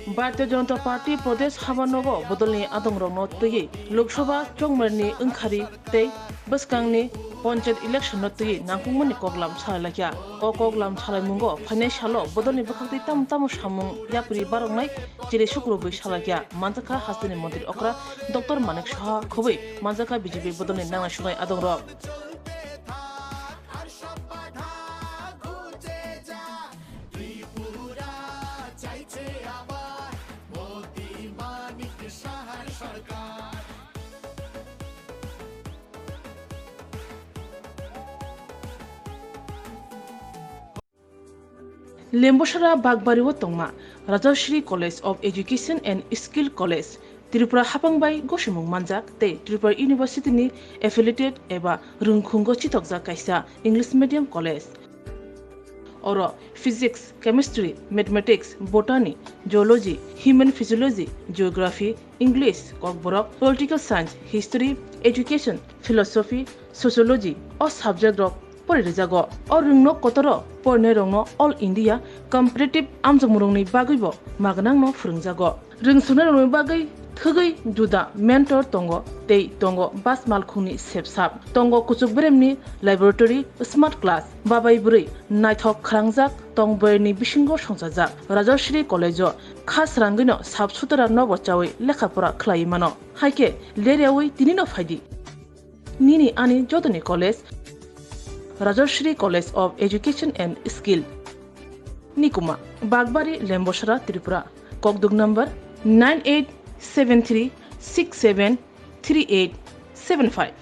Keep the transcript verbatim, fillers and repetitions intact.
Bharatiya Janata Party Pradesh habanogo bodolni adongrokno twiwi Lok Sabha chongmarni wngkhari tei bwskangni panchayat election no twiwi nangkukmani koklam salailakya. O koklam salaimungo phainai salo bodolni bwkhaktwi tamo tamo samung yapri baroknai chiri sukrubwi salaikya manjakha hasteni montri okra Doctor Manik Saha khobwi manjakha B J P bodolni nangnai sunai adongrok. Lembosara Bagbari o tongma Rajashri College of Education and Skill College, Tripura hapang bai gosimung manjak tei Tripura University ni affiliated eba rwngkhungo chitokjak kaisa English medium college. Oro Physics, Chemistry, Mathematics, Botany, Zoology, Human Physiology, Geography, English, Kokborok, Political Science, History, Education, Philosophy, Sociology o subject rok pori rijago. O rwngno kotoro porinai rokno All India Competitive amjokmung rokni bagwi bo magnang no phwrwngjago. Rwngsuknai rokni bagwi thwgwi juda mentor tongo tei tongo bas malkhungni sepsap. Tongo kuchuk beremni laboratory, smart class, babai bwrwi naithok khwlangjak tong boyarni bisingo songchajak. Rajashri College o kha srangwino sap sutara nobo chawi lekha pora khlaiwi mano. Haikhe leryawi tinino phaidi. Nini ani jotoni college, Rajashri College of Education and Skill. Nikuma, Bagbari, Lembosara, Tripura. Kokduk number nine eight seven three six seven three eight seven five.